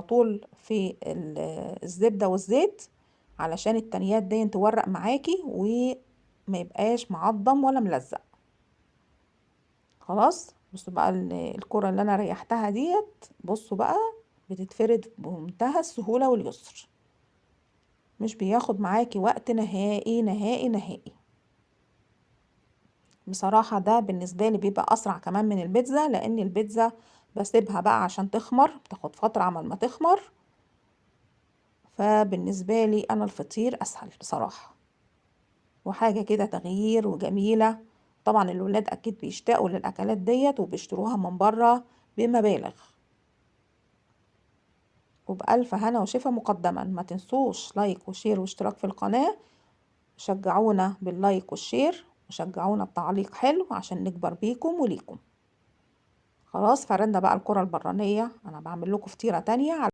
طول في الزبدة والزيت، علشان التانيات دي تورق معاكي وما يبقاش معضم ولا ملزق. خلاص بصوا بقى الكرة اللي انا ريحتها ديت، بصوا بقى بتتفرد بمنتهى السهولة واليسر، مش بياخد معاكي وقت نهائي نهائي نهائي. بصراحة ده بالنسبة لي بيبقى أسرع كمان من البيتزا، لأن البيتزا بسيبها بقى عشان تخمر، بتاخد فترة عمل ما تخمر، فبالنسبة لي أنا الفطير أسهل بصراحة، وحاجة كده تغيير وجميلة. طبعا الولاد أكيد بيشتاقوا للأكلات ديت وبيشتروها من بره بمبالغ. وبألف هنا وشفا مقدما. ما تنسوش like و share واشتراك في القناة، شجعونا بال like وال share وشجعونا بتعليق حلو عشان نكبر بيكم وليكم. خلاص فردنا بقى الكرة البرانية، انا بعمل لكم فطيرة تانية.